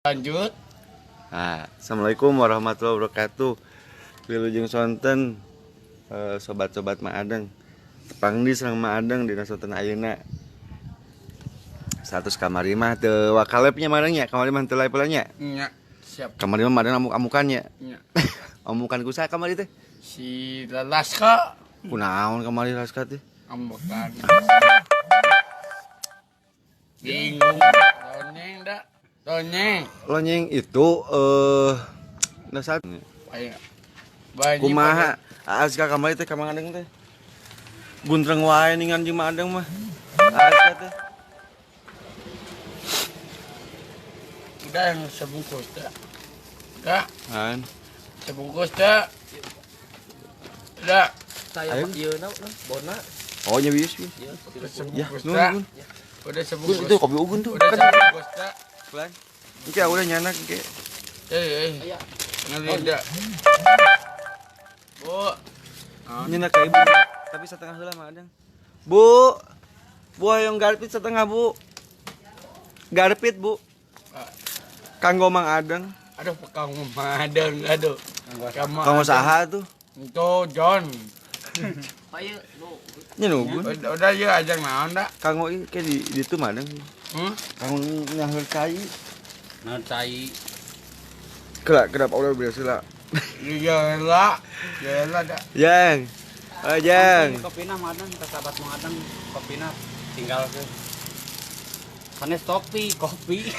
Lanjut. Nah, assalamualaikum warahmatullahi wabarakatuh. Wilujeng sonten sobat-sobat Mak Adeng. Tepang di sareng Mak Adeng dina sonten ayeuna. 100 kamari mah teu wakalepnya Mak Adeng nya, kamari mah teu live nya. Nya, siap. Kamari mah Mak Adeng amuk-amukan nya. Nya. Amukan ku saha kamari teh? Si Lalaska. Kunaon kamari Laska teh? Amukan. Bingung. Lonyeng dah. Lonyeng. Lonyeng itu dasar. Kumaha Azka kamari teh ka Mang Adeng teh? Guntreng wae ningan jeung Mang Adeng mah. Azka teh. Udah yang sebungkus dah. Udah. Han. Sebungkus dah. Udah. Saya ieu na bona. Oh nya bius. Ya, sebungkus dah. Udah sebungkus. Itu kopi ugun tuh. Udah sebungkus dah. Pelan. Engke udah nyanak engke. Eh. Ngeri dah. Bu. Nyenak ka ibu. Tapi setengah heula Mang Adeng. Bu. Bu hayang garpit setengah, Bu. Garpit, Bu. Kanggo Mang Adeng. Aduh, kanggo Mang Adeng, aduh. Kanggo saha tuh? Itu John. Nya nugun. Udah ieu ajang naon da? Kanggo ieu ke di ditu Mang Adeng. Kanggo nyaheur cai. Naheur cai. Kelak udah biasa lah. Iya lah. Iya lah da. Jang. Oh, Jang. Kopina Mang Adeng, sahabat Mang Adeng, kopina tinggal ke sanes topi, kopi.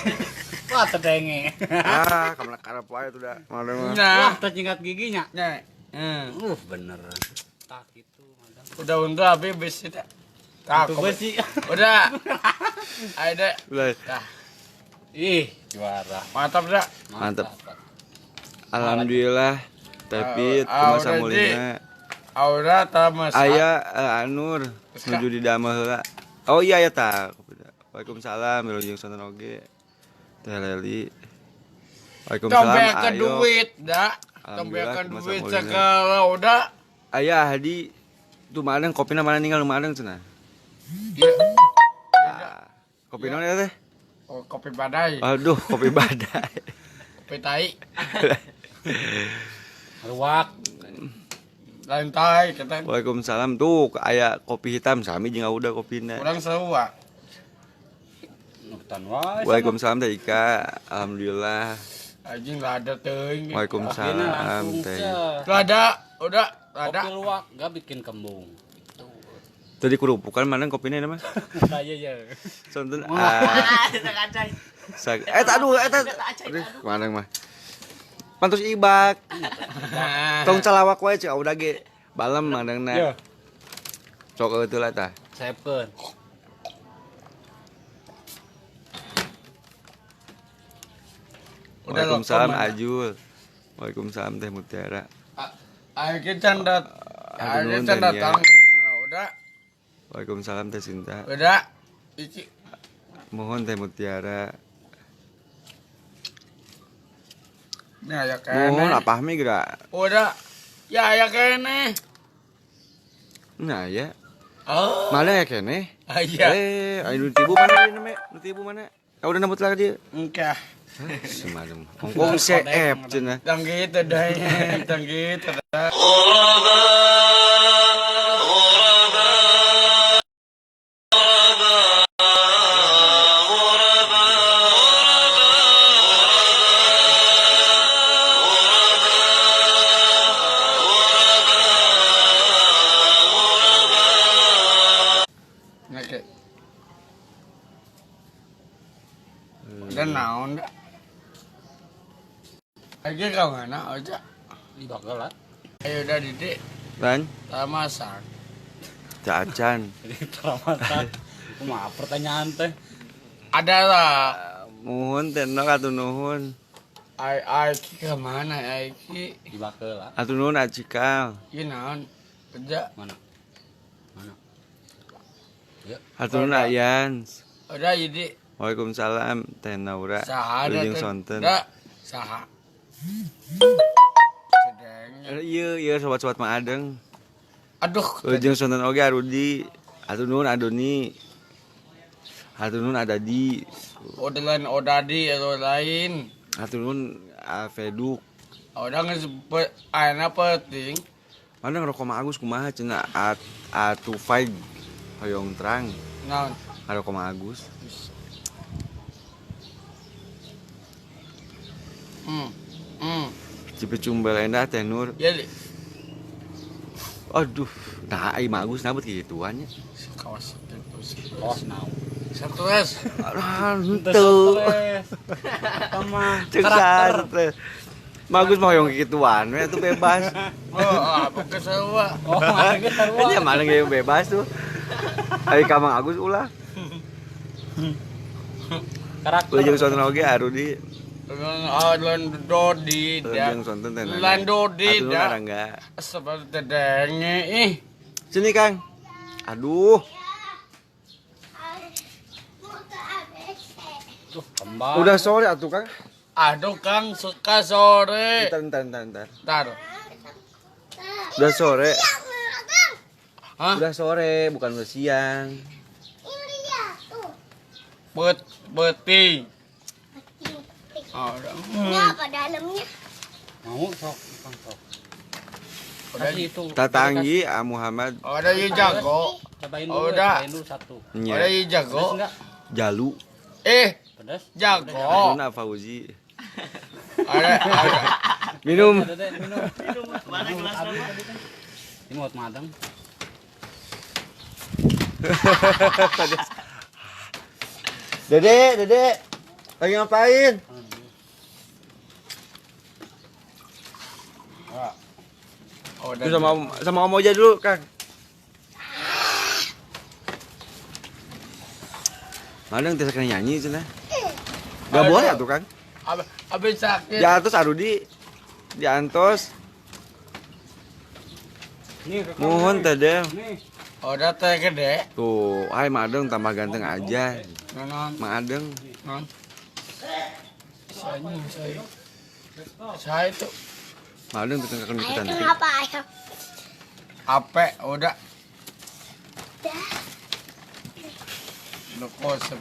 Wah, tedenge. Ah, kamana karep wae tuh da. Mang Adeng mah. Wah, terjingkat giginya. Nya. Bener. Tak gitu, Mang Adeng. Udah untung habis besi dah. Tak besi. Udah. Ayo deh. Udah. Ih, juara. Mantap dah. Mantap. Alhamdulillah. Tapi kumaha samulina. Aura tamas. Aya Anur nuju di damel heula. Oh iya ya ta. Waalaikumsalam wilujeng sonten oge. Teh Leli. Waalaikumsalam. Tombekeun duit da. Tombekeun duit segala udah. Aya Hadi tuh Mang Adeng kopina mana ninggal Mang Adeng cenah. Iya. Kopi naon eta teh? Oh, kopi badai. Aduh, kopi badai. Kopi tai. Ruak. Lain tai kita. Waalaikumsalam tuh aya kopi hitam sami jeung udah kopina. Kurang seru. Waalaikumsalam teh Ika. Alhamdulillah. Anjing lada teuing. Waalaikumsalam teh. Lada, udah, lada. Kopi luwak enggak bikin kembung. Tadi kerupukan mana kopinya mah? Saya ya. Sonten. Aduh, eta. Aduh, mana mah. Pantos ibak. Tong calawak wae cek udah ge. Balem mandangna. Sok eueuh lah tah. Sepeun. Waalaikumsalam Ajul. Waalaikumsalam Teh Mutiara. Ayo kita datang. Udah. Waalaikumsalam Teh Sinta. Udah. Iki. Mohon Teh Mutiara. Nah, ya kene. Mohon apa mi geura? Udah. Ya ya kene. Nah ya. Oh. Mana ya kene? Iya. Ayo nu tibu mana ieu me? Nu tibu mana? Kau udah nambut lagi dia. Engkah. Semadem. Ongkong CF cenah. Tang gitu dah. Tang gitu dah. Udah naon dah. Lagi kau mana aja? Di bakal lah. Ayo udah didik. Lan? Tamasak. Cacan. Tamasak. Kumaha pertanyaan teh? Ada lah. Muhun teh nok atuh nuhun. Ai ai ki kemana ai ki? Di bakal lah. Atuh nuhun acikal. Ieu naon? Kerja. Mana? Mana? Ya. Atuh nuhun Ayan. Udah jadi. Waalaikumsalam Teh Naura. Saha Wilujeng sonten. Saha. Iya, iya sobat-sobat Mang Adeng. Aduh. Wilujeng sonten oge Arudi. Atuh nuhun Adoni. Hatur nuhun ada di. Udah lain odadi atau lain. Hatur nuhun Feduk. Udah geus ayeuna penting. Mana ngerokok Mang Agus kumaha cenah A25 hoyong terang. Naon? Ngerokok Mang Agus. Cipicung Belenda Teh Nur. Ya, Li. Aduh, nah ai Mang Agus nabut kegituan nya. Kawas gitu. Kawas naon? Stres. Henteu. Stres. Eta mah Cek karakter. stres. Mang Agus mah hoyong kegituan we atuh bebas. Oh, apa kesarua? Oh, mana ge sarua. Nya mana ge bebas tuh. Ai ka Mang Agus ulah. Karakter. Ulah jeung sonten oge Arudi. Lain dodi Ulah jeung sonten teh. Lain dodi Atuh dah. Rangga. Seperti denge ih. Sini Kang. Aduh. Duh, kembang. Udah sore atuh Kang. Aduh Kang, suka sore. Ntar. Ntar. Udah sore. Hah? Udah sore, bukan udah siang. Beting. Oh, udah. Ini apa dalamnya? Mau sok, Kang sok. Udah Kasih itu. Tatanggi A Muhammad. Udah ieu jago. Cobain dulu, Udah. cobain dulu satu. Nya. Udah ieu Pedas jago. enggak? Jalu. Pedas? Jago. Aduna Fauzi. Ada. Minum. Ada deh, minum. Mana gelas nama? Ini buat madang. Dede, Dede. Lagi ngapain? Oh, Tuh sama Om Oja dulu, Kang. Madang teh kena nyanyi cenah. Gak boleh atuh, Kang. Abis sakit. Di atas Arudi. Di antos. Nih, rekam, Mohon nih. teh Del. Nih. Udah teh gede. Tuh, hai Madeng tambah ganteng aja. Non. Madeng. Non. Saya itu. Madeng tuh tengah Ayah cantik. kenapa ayah? Ape udah. Kosep.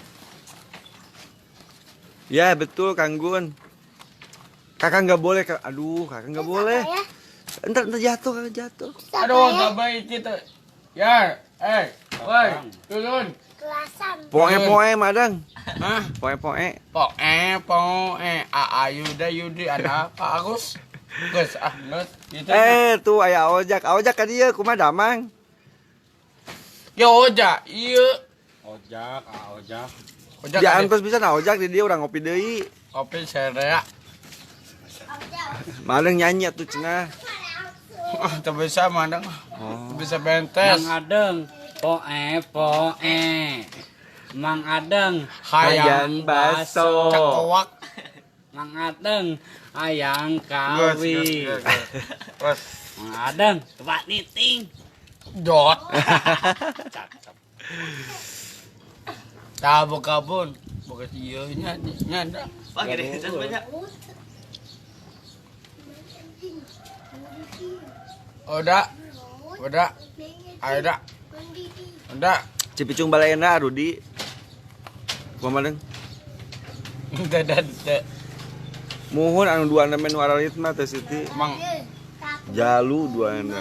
Ya betul Kang Gun. Kakak nggak boleh. Aduh, kakak nggak boleh. Entar jatuh, kakak jatuh. Aduh, nggak baik kita. Ya, woi, turun. Kelasan. Poe-poe Madang. Hah? Poe-poe. Poe, Ayuda, Yudi, ada Pak Agus. Gus, ah, Gus, gitu. Tuh aya ojak, ojak ka dieu kumaha damang. Ya ojak, iya. Ojak, ah ojak. Ojak. Diantos bisa nah ojak di dieu urang ngopi deui. Kopi serea. Madang nyanyi atuh cenah. Ah, teu bisa Madang. Oh. Teu bisa bentes. Mang Adeng, poe poe. Mang Adeng, Hayang Hayang baso. Cekowak. Mang Adeng, hayang kawi. Terus Mang Adeng, coba niting. dot. Cakep. Tah boga pun, boga ieu nya nya da. Wah, gede geus banyak. Udah. Udah. Ayo dah. Udah. Cipicung Balenda Rudi. Kumaha Madang? Udah dah. Muhun anu dua anu nu aralit mah teh Siti. Mang Jalu dua anu.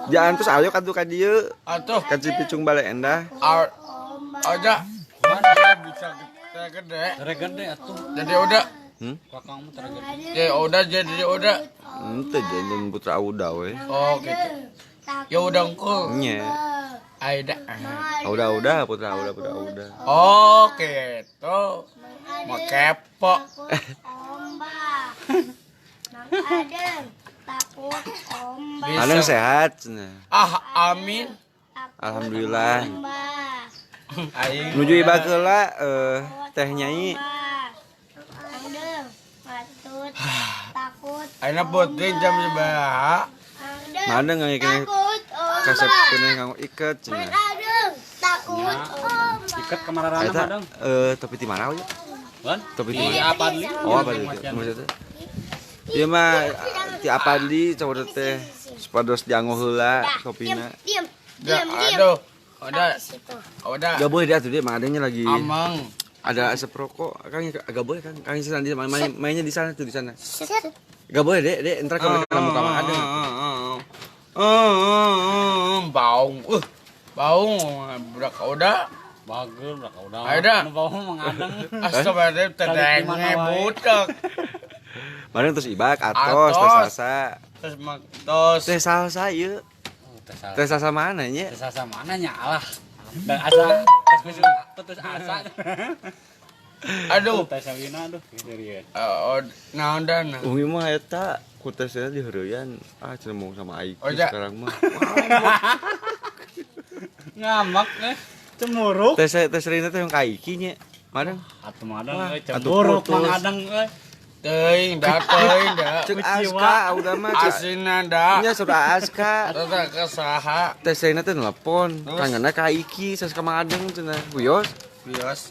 Diantos ayo katuh ka dieu. atuh Ka Cipicung Balenda. Aja. Bisa gede. Tere gede atuh. Jadi udah. Kakakmu tere gede. Ya udah jadi udah. Henteu jangan putra Auda we. Oh gitu. Ya udah engkau. Nya. Aida. Auda Auda putra Auda putra Auda. Oh gitu. Mau kepo. Adeng sehat cenah. Ah amin. Alhamdulillah. Aing. Nuju ibak heula teh nyai. Aina putih jam sabaraha? Madang ngangikeun kasep keneh nganggo iket cenah. Iket kamarana Eta Madang. tapi di mana we? Wan? Tapi di Di mana? Apadli. Oh, apa itu? Maksudnya? Ieu mah ti Apadli cowok teh supados dianggo heula topina. Diam, Ya, diam, diam. aduh. Udah. Udah. Gak boleh dia tuh dia adanya lagi. Amang. Ada asap rokok, Kang agak boleh kan? Kang nanti mainnya di sana tuh di sana. Gak boleh dek, dek entar kalau kena muka Mang Adeng. Baung. Baung budak udah. Bagus budak udah. Ayo Nu baung Mang Adeng. Astagfirullah tedenge budak. Bareng terus ibak atos teh salsa. Terus tos. Teh salsa ieu. Teh salsa mana nya? Teh salsa mana nya alah. Dan asa putus asa. Aduh, teh sawina aduh serius. Naon dan. Umi mah eta ku teh saya diheureyan. Ah cenah mau sama Aiki sekarang mah. Ngamak eh cemuruk. Teh Serina teh yang ka Aiki nya. Madang. Atuh madang euy cemuruk Mang Adeng euy. Teuing da teuing da. Cek Aska udah mah asina da. Nya sudah Aska. Teh ke saha? Teh Serina teh nelpon, kangenna ka Aiki sas ka Mang Adeng cenah. Wios. Wios.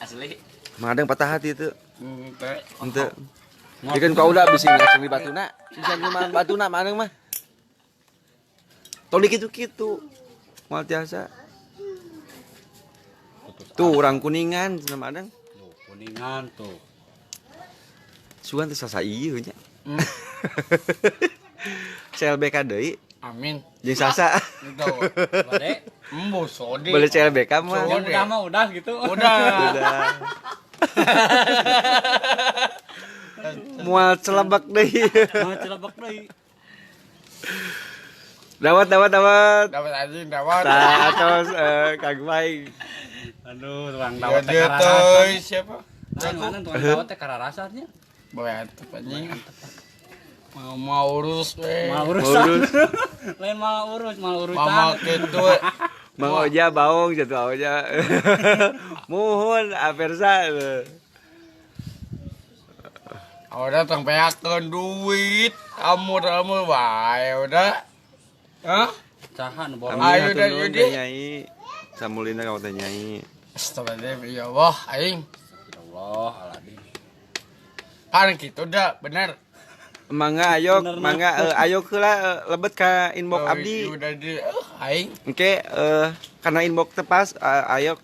Asli. Mang Adeng patah hati itu. Henteu. Henteu. Ikan kau udah bisi ngacung di batuna. Bisa ngomong batuna Mang Adeng mah. Tong dikitu-kitu. Moal tiasa. Tuh urang Kuningan cenah Mang Adeng. Tuh Kuningan tuh. Sugan teh sasa ieu nya. CLBK deui. Amin. Jeung sasa. Bade. Embo sode. Boleh CLBK mah. Yang udah mah udah gitu. Udah. Udah. Moal celebek deui. Moal celebek deui. Dawat dawat dawat. Dawat anjing dawat. Tah atos Kang Baik. Aduh, tukang dawat teh kararasa. Siapa? Nah, tukang dawat teh kararasanya. Boleh anjing. Mau urus we. Mau urusan. Lain mau urus, mau urusan. Mama kitu. Mang Oja baung jatuh Oja. Muhun aversa. Udah tong peakeun duit, amur-amur wae udah. Hah? Saha nu borong. Ayo da Yudi. Nyai. Samulina ka teh nyai. Astagfirullah ya Allah aing. Astagfirullah aladzim. Kan gitu dah, bener. Mangga ayo, mangga ayo heula lebet ka inbox abdi. Udah di aing. Engke karena inbox teu pas ayo.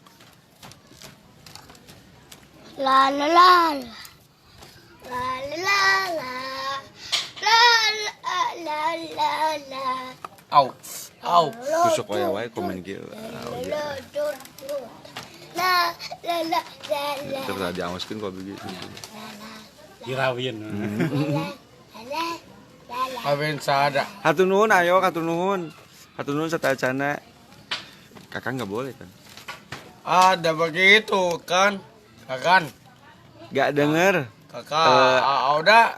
La la la. La la la. La la la la. Au. Au. Tusuk aya wae komen kieu. La la la la. Terus diaoskeun kok begitu. Dirawin. Kawin sada. Hatur nuhun ayo, hatur nuhun. Hatur nuhun satacana. Kakak nggak boleh kan? Ada begitu kan? Kakak. Nggak denger. Kakak, udah.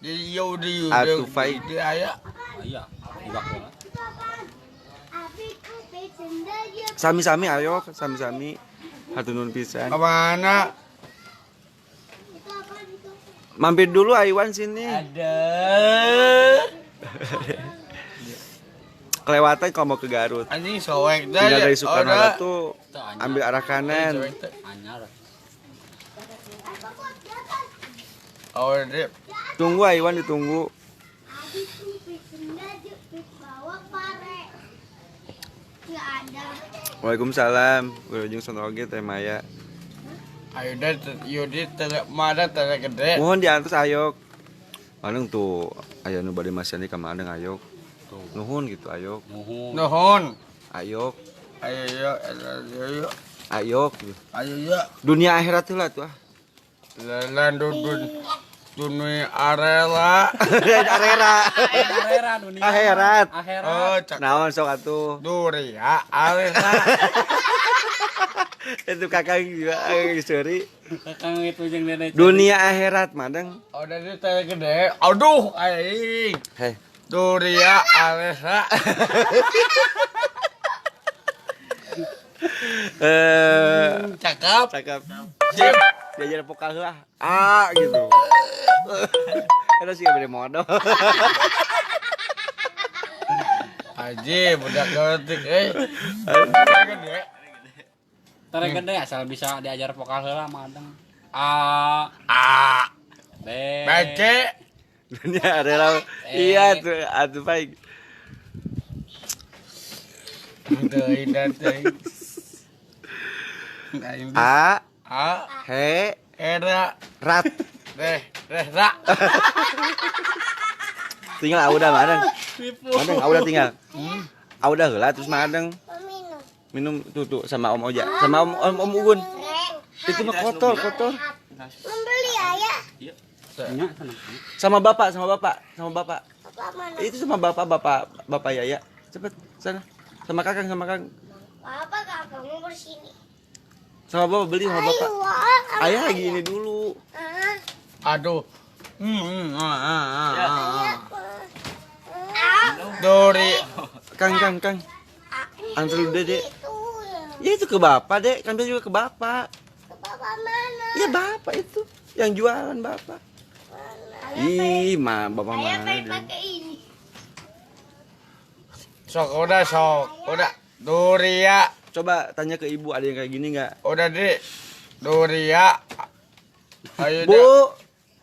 Iya udah. Atuh faik. Aya. Iya, Sami-sami ayo, sami-sami. Hatur nuhun pisan. Kemana? Mampir dulu Aiwan sini. Ada. Kelewatan kalau mau ke Garut. Anjing soek dah. Tinggal dari Soekarno-Hatta tuh ambil arah kanan. Oh, tunggu Aiwan ditunggu. Waalaikumsalam. Wilujeng sonten oge Teh Maya. Ayo deh, Yudi teh mana teh gede. Mohon diantos ayok. Maneng tuh aya nu bade masian ka Maneng ayok. Tuh. Nuhun gitu ayok. Nuhun. Nuhun. Ayok. Ayo yo, ayo yo. Ayok gitu. Ayo yo. Dunia akhirat heula tuh ah. Lan dunia arela. Arera. Arera dunia. Akhirat. Akhirat. Oh, cak. Naon sok atuh. Dunia arela. Itu kakak juga sorry. Kakak itu jeung dede. Dunia akhirat madang. Oh, dari teh gede. Aduh, aing. Hei. Dunia akhirat. Cakep. Cakep. Sip. Diajar vokal heula. A gitu. Eta sih bade modal. Aji budak leutik euy. Gede. Tare gede asal bisa diajar vokal heula madang. A A B B C. Dunia rela. Iya tuh atuh baik. Teuing dan teuing. A A H R rat. R R ra. Tinggal Auda Mang Adeng. Mang Adeng Auda tinggal. Auda heula terus Mang Adeng Minum. minum tuh tuh sama Om Oja, sama Om Om, Om Ugun. Itu mah kotor, kotor. Membeli ayah. Nya tenang. Sama bapak, sama bapak, sama bapak. Bapak mana? Itu sama bapak, bapak, bapak Yaya. Cepet sana. Sama kakang, sama kakang. Bapak kakakmu bersini. Sama bapak beli sama bapak. Ayo, ah, Ayah lagi ini dulu. Ah, Aduh. ayah. Ah, Dori. Kang, kang, kang. ah, Antar dulu, Dek. Itu ya. Ya itu ke bapak, Dek. Kan dia juga ke bapak. Ke bapak mana? Ya bapak itu yang jualan bapak. Mana? Ih, ma, bapak Ayah mana? pengen Dek? pakai ini. Sok udah sok. Udah. Doria. Coba tanya ke ibu ada yang kayak gini nggak? Udah di. Doria. Ayo Bu, dah.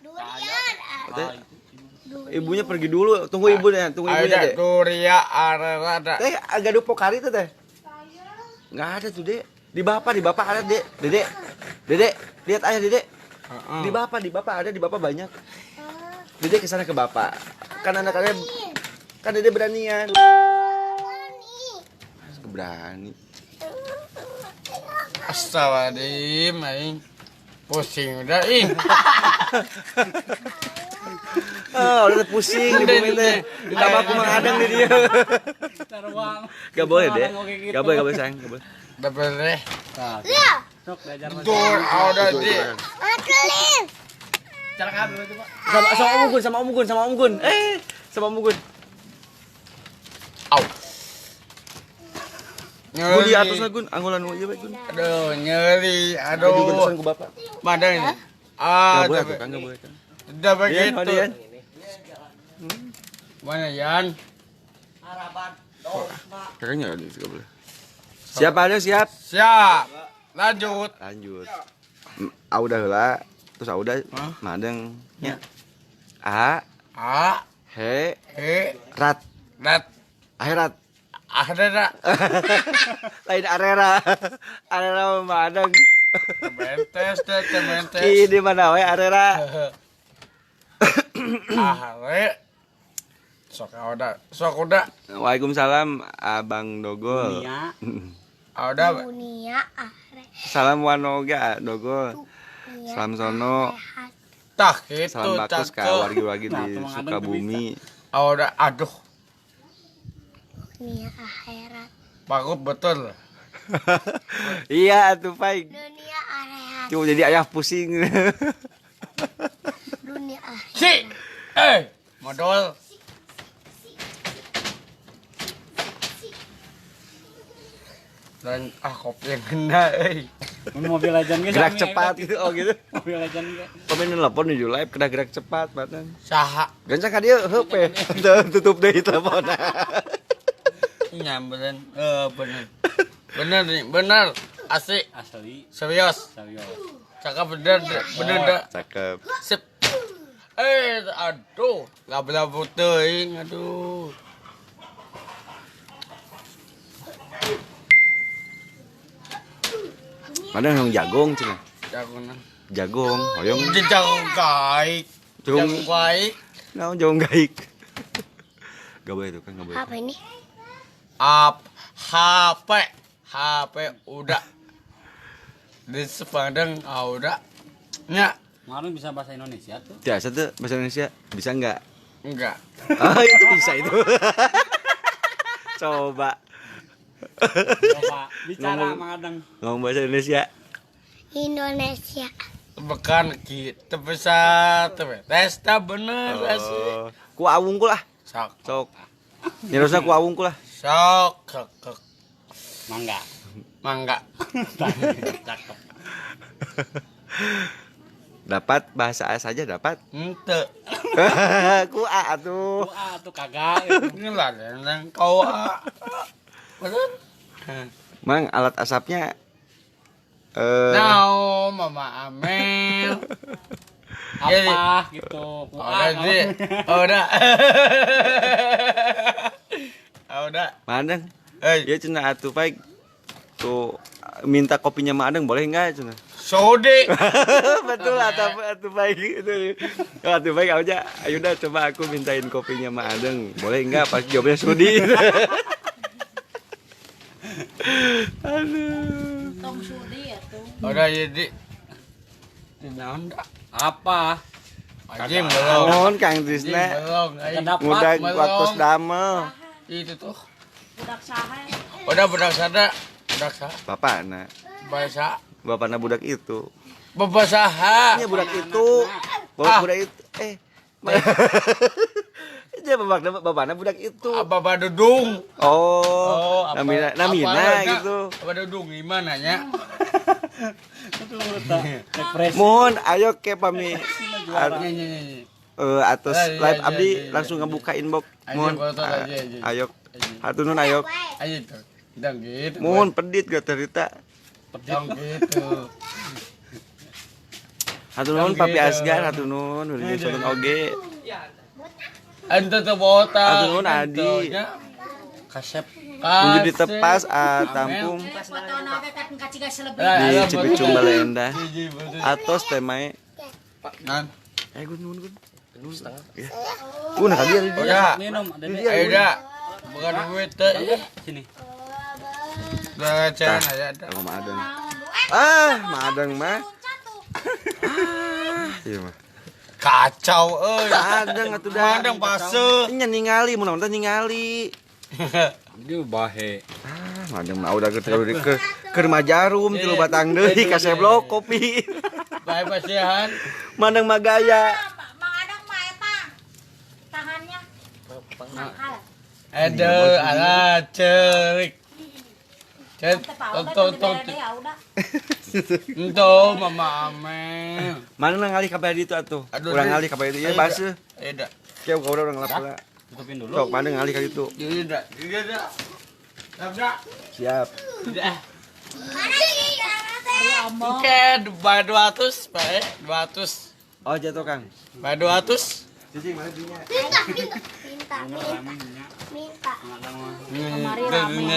Durian. Ah, Katanya, ibunya pergi dulu. Tunggu ibu deh, tunggu Ayo ibunya dah. deh. Doria arara. Teh agak ada pokari tuh teh. Nggak ada tuh dek. Di bapak ada dek. Dedek, dedek, lihat ayah dedek. Di bapak ada, di bapak banyak. Dedek kesana ke bapak. Kan anak-anaknya, kan dedek beranian. Berani. Berani. Astagfirullahaladzim, aing. Pusing udah ih. Oh, udah pusing di bumi teh. Ditambah aku mengadang di dia. Teruang. Gak boleh deh. Oke, gitu. Gak boleh, gak boleh sayang, gak boleh. Udah beres. Tah, Ya, sok belajar mah. Dur, udah di. Akelin. Cara kabel itu, Pak. Sama Om Ugun, sama Om Ugun, sama Om Ugun. Eh, sama Om Ugun. Au. Gun di atasnya Gun, anggolan nu ieu bae Gun. Aduh, nyeri. Aduh, Aduh. gentesan ku bapak. Mana ini? Ah, Gak boleh udah, tuh kan, gak boleh kan. udah Dian, begitu. oh, Dian. Mana Yan? Kakaknya ada gak boleh. Siap ada siap. Siap. Lanjut. Lanjut. Auda heula, terus Auda Hah? madeng nya. A A H E rat rat akhirat. Akhirnya Lain arera. Arera mah madeng. Cementes deh, cementes. Ih, di mana we arera? Ahre. Sok udah, sok udah. Waalaikumsalam Abang Dogol. Dunia. Udah. Dunia akhirat. Salam Wanoga Dogol. Dunia Salam sono. akhirat. Tah gitu Salam bakus ka cakep. wargi-wargi Nah, di tuh Mang Adeng tuh Sukabumi. Udah, aduh. Dunia akhirat. Bagus betul. Iya atuh Pai. Dunia akhirat. Cuma jadi ayah pusing. Dunia akhirat. Si. Eh, modal. Dan ah kopi yang kena eh. Mun mobil ajan ge Gerak sami, cepat eta. gitu. Oh gitu. Mobil ajan ge. Pemain telepon di live kena gerak cepat badan. Saha Gancang ka dieu heup eh. Tutup deui telepon. nyamberin. Eh bener. Bener nih, bener. Asik, Asli serius. serius. Cakep bener, bener dah. Cakep. Sip. Eh, aduh, laba-laba teuing, aduh. Mana yang jagung cenah. Jagung. Jagung, hoyong Jagung gaik. Jagung. Jagung gaik. naon jagung gaik. Gak boleh tuh kan gak boleh. Apa ini? Ap HP HP udah di sepanjang ah, udah nya Kemarin bisa bahasa Indonesia tuh. Biasa tuh bahasa Indonesia bisa nggak? enggak Oh itu bisa itu. Coba Coba bicara Ngomong. Mang Adeng. ngomong bahasa Indonesia. Indonesia. bukan gitu bisa tes ta bener asli Oh. Ku awungkul ah. sok Sok. Nyerosna ku awungkul ah. sok sok sok. Mangga. mangga Cakep. Dapat bahasa A saja dapat. ente Ku A atuh. Ku A tuh kagak. gitu. ini lah yang kau ah. Bener Mang alat asapnya eh Now, Mama Amel. Apa gitu. Ku A. Udah sih, udah. Udah. mana? Ya cenah atuh Pak. Tuh minta kopinya Mang Adeng boleh enggak cenah? Sodi. Betul atau atuh baik itu. Atuh baik aja. Ayo dah coba aku mintain kopinya Mang Adeng. Boleh enggak? Pasti jawabnya sudi. Aduh. Tong sudi atuh. Udah jadi. Naon Apa? Anjing belum. Mohon Kang Trisna. Mudah waktu damel. Itu tuh. Budak saha? Udah budak sada. Budak saha? Bapakna. Bahasa. Bapakna budak itu. Bapak saha? Ini budak itu. Bapak budak itu. Dia bapakna budak itu. Bapak Dudung. Oh, namina namina gitu. Bapak Dudung gimana nya? Mohon ayo ke pami atas live abdi langsung ngebuka inbox. Mohon ayo. Hatur nuhun ayo. Mohon pedit gak cerita. Pedit gitu. Hatur nuhun Papi Asgar, hatur nuhun wilujeng sonten oge. Ente teu botak. Hatur nuhun Adi. Kasep. Menuju ditepas tampung di Cipicung Balenda. Atos temae. Nan. Gun nuhun gun. Gun nah dia. Udah. Minum Ayo udah. Bukan duit teh. Sini. Udah cen aja ada. Sama Adeng. Ah, Madeng mah. Iya mah. Kacau euy. Adeng atuh dah. Madeng pase. Nya ningali mun teh ningali. Dia bahe. Ah, Madeng mah udah keur keur majarum tilu batang deui ka seblok kopi. Bae pasihan. Madeng mah gaya. Mang Adeng mah eta. Tangannya. Nakal. Aduh, ala cerik. Cet, tong tong. Ento mama ame. Mana ngalih ka bari itu atuh? Urang ngalih ka bari itu ieu baseuh. Ayo dah. Kieu ka urang ngalap heula. Tutupin dulu. Sok mana ngalih ka ditu. Iya dah. Iya dah. Siap. Siap. Dah. Oke, 200, bae, 200. Oh, jatuh Kang. Bae 200. Cicing mana dinya? Minta. Kemari rame.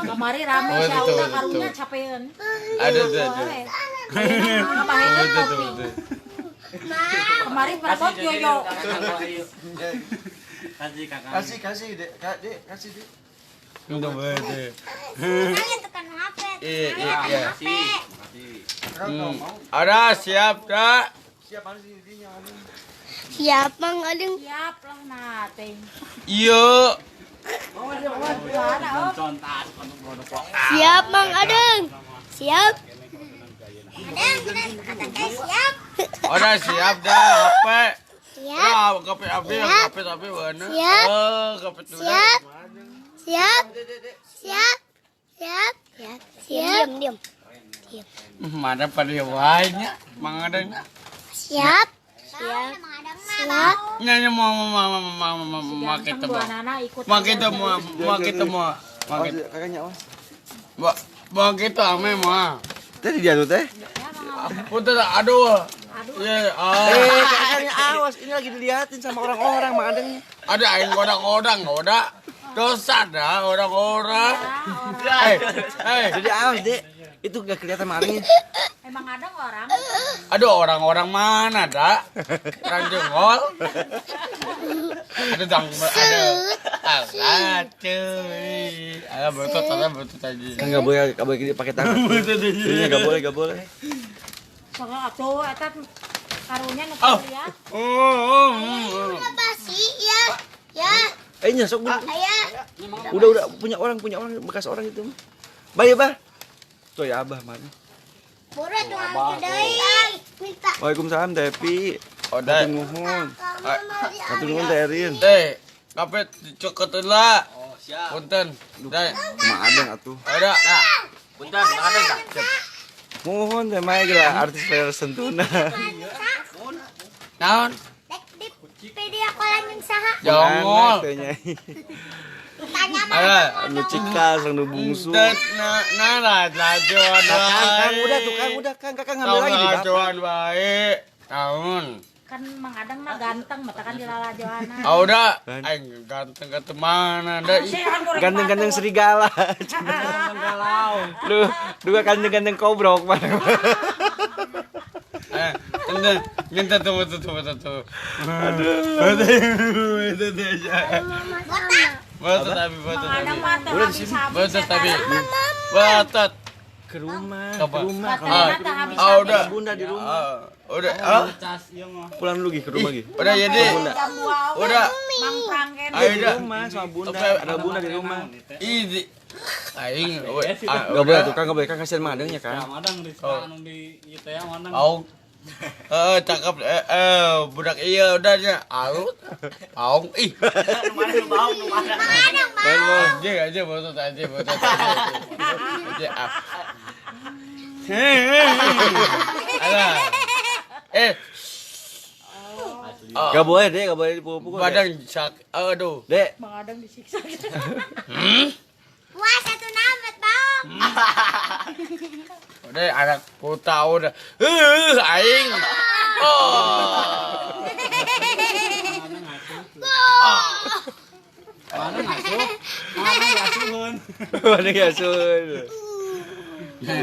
Kemari rame sia karunya capeun. Aduh, aduh. Kemari perebot yoyo. Kasih kakak. Kasih, kasih, Dek. Kak, Dek, kasih, Dek. Udah bae. Tekan HP. Iya, iya. Ada siap, Kak. Siap mana sih dinya? Siap Mang Adeng. Siap lah nah teh. Iya. Siap Mang Adeng. Siap. Adeng, kata siap. Udah siap dah HP. Siap. HP HP HP HP mana? Siap. HP Siap. Siap. Siap. Siap. Siap. Siap. Diam, diam. Mana pada wae nya Mang Adeng. Siap. Siap. Siap. Nya mau mau mau mau mau kita mau. Mau kita mau mau kita mau. Kakaknya awas. Mau kita ame mau. Tadi dia tuh teh. Punten aduh. Iya, kakaknya awas, ini lagi dilihatin sama orang-orang Mang Adeng. Ada aing godang-godang, goda. Dosa dah orang-orang. Jadi awas, Dek. Itu gak kelihatan Mang Adengnya. Emang ada orang? Aduh, orang-orang mana dah? Orang jengol. Aduh, dang ada. Alah, cuy. Alah, betul aja. Kan enggak boleh, enggak boleh pakai tangan. Ini enggak boleh, enggak boleh. Soalnya atuh eta karunya nu ya. Oh. Basi ya. Ya. Nyesok udah punya orang bekas orang itu. Bye, Bah. Tuh ya Abah mana? Minta. Waalaikumsalam Depi. Udah. Nuhun. Hatur nuhun Teh Erin. Teh, kapet dicokot heula. Oh, siap. Punten. Teh. Mak Adeng atuh. Ada. Punten, Mang Adeng dah. Mohon teh mah gila artis player sentuna. Naon? Di video kolan jeung saha? Jongol. Tanya mah. Nu cikal sang nu bungsu. Nah, nah, lajuan Kang, udah tuh Kang, udah Kang, kakak ngambil lagi di bapak. Lajuan baik. Naon? Kan Mang Adeng mah ganteng, mata kan dilalajoana. Ah udah, aing ganteng ke mana da. Ganteng-ganteng serigala. Galau. Lu dua ganteng-ganteng kobrok mana. Minta tuh. Aduh. Botot abi. Udah di sini. Botot abi. Botot. Ke rumah, Apa? ke rumah. Ah udah. Bunda di rumah. Udah. Ah. Pulang dulu Gi ke rumah Gi. Udah jadi. Udah. Mang Prangken. Ayo Di udah. rumah sama Bunda. Ada Bunda di rumah. Ini aing Enggak boleh tuh Kang, enggak boleh Kang, kasihan Mang Adengnya Kang. Madang di anu di ieu teh madang. Aung. Cakep budak iya udah nya alut. Aung ih. Nu mana nu bau nu mana. Aja botot aja. Aja ah. Alah. Enggak boleh deh, enggak boleh dipukul-pukul. Badan sak aduh. Dek, Mang Adeng disiksa. Wah, satu namet, Bang. Udah anak puta udah. Aing. Oh. Mana ngasuh? Mana ngasuheun? mana ngasuh.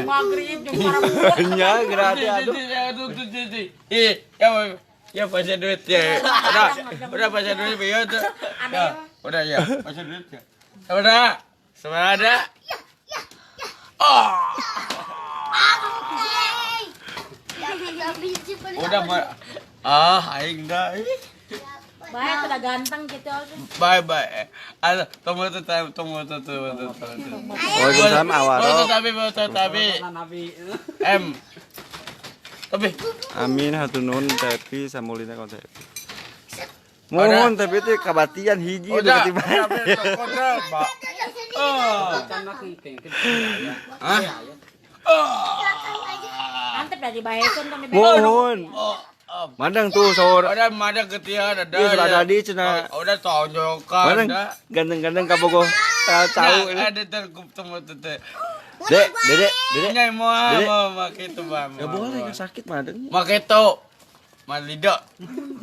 Maghrib jeung para budak. Nya gratis aduh. Aduh. Ih, ya pasnya duit ya. Udah pasnya duit ya tuh. Udah ya, pasnya duit ya. Udah. Semua ada. Oh. Udah ah aing dah. Baik, udah ganteng gitu. Bye bye. Aduh, tunggu tuh. Waalaikumsalam awaro. Botot tapi. M. Tapi. Amin hatur nuhun Tepi samulina kon Tepi. Mohon Tepi teh kabatian hiji Udah. udah tiba. Oh. Hah? Antep dari baekeun tong dibekeun. Mohon. Madang tuh sahur. Udah madang ketian ada. Iya, sudah ada di cenah. Udah tonjokan. Madang ganteng-ganteng kabogoh tahu ada terkup temu tete. Dek, Dek, Dek. Nyai mau mau gitu bang. Enggak boleh kan sakit madang. Maketo. Malido.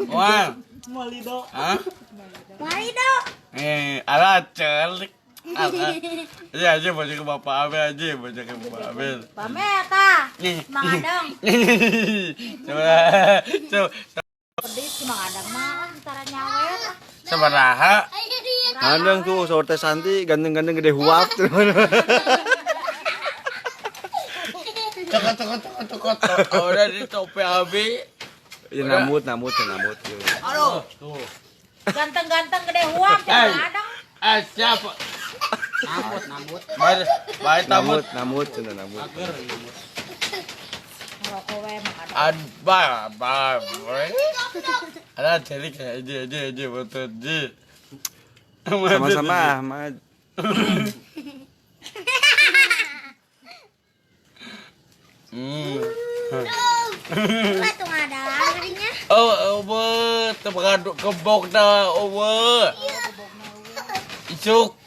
Wah. Malido. Hah? Malido. Alah celik. Iya aja baca ke Bapak Abel aja, baca ke Bapak Abel. Pame tah. Mang Adeng. Coba. Pedih si Mang Adeng mah antara nyawer. Sabaraha. Madang tuh sahur teh Santi ganteng-ganteng gede huap. Cokot. Udah di topi Abi. Ya namut. Aduh. Tuh. Ganteng-ganteng gede huap Mang Adeng. Siapa? Namut. Baik namut. Namut, cenah namut. Ager namut. Ngerokok we Mang Adeng. Ba. Ada celik aja betul ji. Sama-sama Ahmad. Tuh ada larinya. Oh, tergaduk kebok dah, oh. Isuk.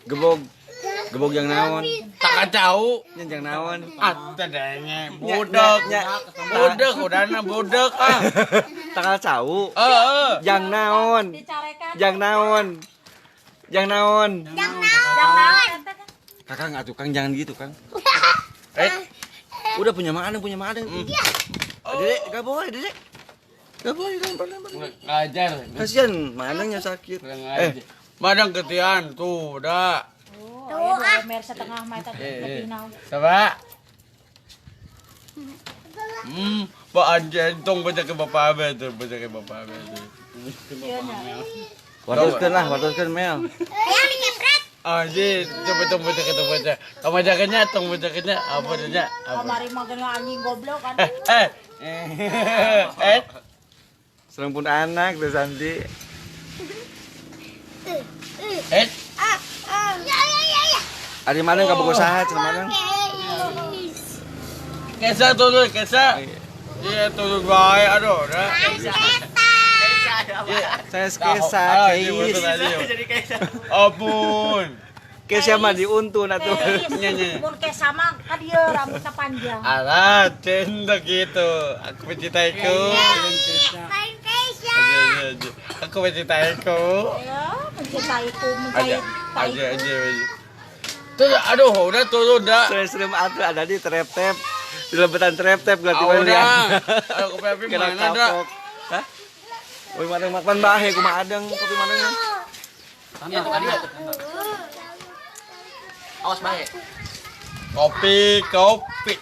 Gebog yang naon? Tak kacau. Nya yang naon? Ah, tadanya budak. Budak udahna budak ah. Tak kacau. Heeh. Yang naon? Yang naon? Yang naon? Yang naon? Kakang atuh Kang jangan gitu, Kang. Udah punya Mang Adeng, Dedek, enggak boleh, Dedek. Enggak boleh lempar. Ngajar. Kasihan Mang Adengnya sakit. Madang ketian tuh, udah. Tuh, ah. Mer setengah mah eta lebih naon. Coba. Pak anjing tong baca ke Bapak Abel tuh, baca ke Bapak Abel tuh. Wartoskeun lah, wartoskeun Mel. Yang dikepret. Anjing, coba tong baca ke tong baca. Tong baca tong baca apa aja? Kamari mah geuna anjing goblok kan. Serem pun anak tuh Santi. Eh. Ya. Ari mana kabogoh saha cenah mana? Kesa turun, kesa. Iya turun bae aduh dah. Saya kesa keis. Jadi kesa. Ampun. Kesa mah diuntun atuh. Mun kesa mah ka dieu rambutna panjang. Alah, cinta gitu. Aku mencintaiku. Lain aja. Aku mencintaiku. Ya, mencintaiku, Aja, mencintaiku. aja, aja, aja. Tuh, aduh, udah turun dah. Serem atuh ada di trep-tep. Di lebetan trep-tep berarti Ah, mah udah. ya. Ayo, kopi api Kena mana dah? kapok. Hah? Kopi madang makan bahe kumaha adeng kopi madangnya. Sana tadi. Awas bae. Kopi, kopi.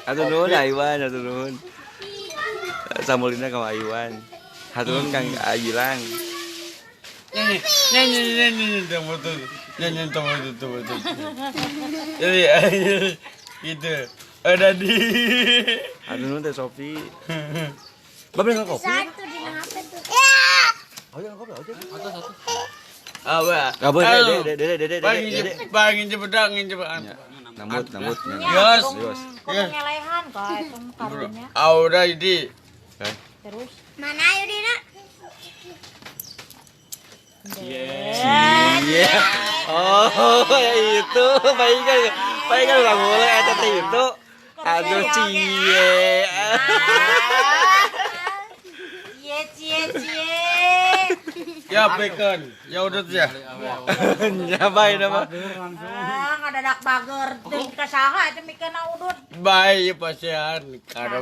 Hatur nuhun Aiwan, hatur nuhun. Samulina ka Aiwan. Hatur nuhun Kang Agilang. Nyanyi, nyanyi, nyanyi, nyanyi, tuh, nyanyi, tuh, tuh, tuh, tuh. Jadi, gitu. Udah di. Hatur nuhun Teh Sofi. Bapak beli kopi? Satu di apa tuh? Ya. Oh, jangan kopi, aja. Apa? Enggak boleh, Dede, Dede, Dede, Bang, Dede, Dede. bang, cepet, cepet. Nambut, nambut. Yos. Yos. Kudu ngelehan kok itu karunya. Ah, udah ini. Terus Mana ayo Dina? Iya. Oh, ya itu. Baik kan. Baik kan enggak boleh eta teh itu. Aduh, cie. cie cie cie. Ya, bacon. Ya udah tuh ya. Nyabain apa? Ah, ngadadak bager teu ka saha eta mikeun udut. Baik, pasian. Karena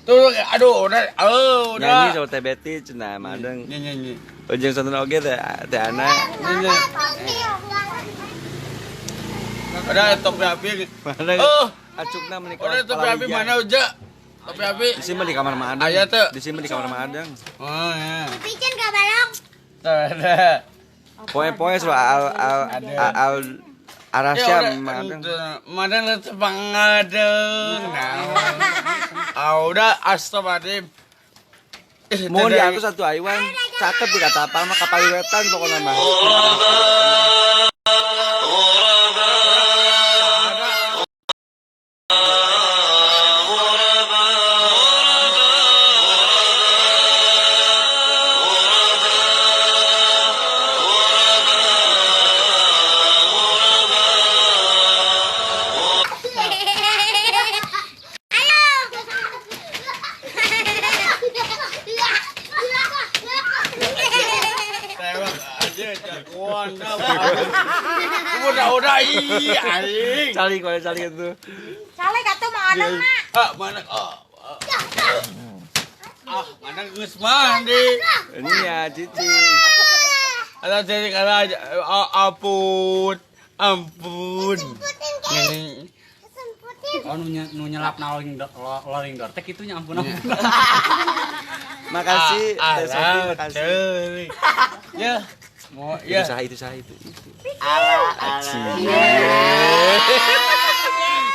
tuh, aduh, udah, oh, udah. Nyanyi sama Teh Betty cenah madeng. Nyanyi, nyanyi. Ujung sonten oge teh teh Ana. Nyanyi. Udah, topi api. Madeng. Oh, Acukna menikah. udah topi api mana udah? Topi api. Di sini mah di kamar Madeng. Aya teh. Di sini mah di kamar Madeng. Oh, ya. Picen gak balong. Tuh, ada. Poe-poe soal al al al Arasya Madeng. Madeng lu pangadeng. Ah, udah astagfirullahaladzim. Mau diatur satu Aiwan, cakep di kata apa mah kapaliwetan pokoknya mah. Ayo. Tewak aja jagoan dah. Udah ih aing. Cali kalau cali itu. Cale atuh mah adeng na. Ah, mana ah. Ah, mana geus mandi. Ini ya Cici. Ada jadi kata ampun. Ampun. Semputin. Oh nu nyelap na rolling door teh kitu nya ampun ampun. Makasih Teh Sofi, makasih. Ya. Mau Itu ya. sah itu sah itu. Ala ala.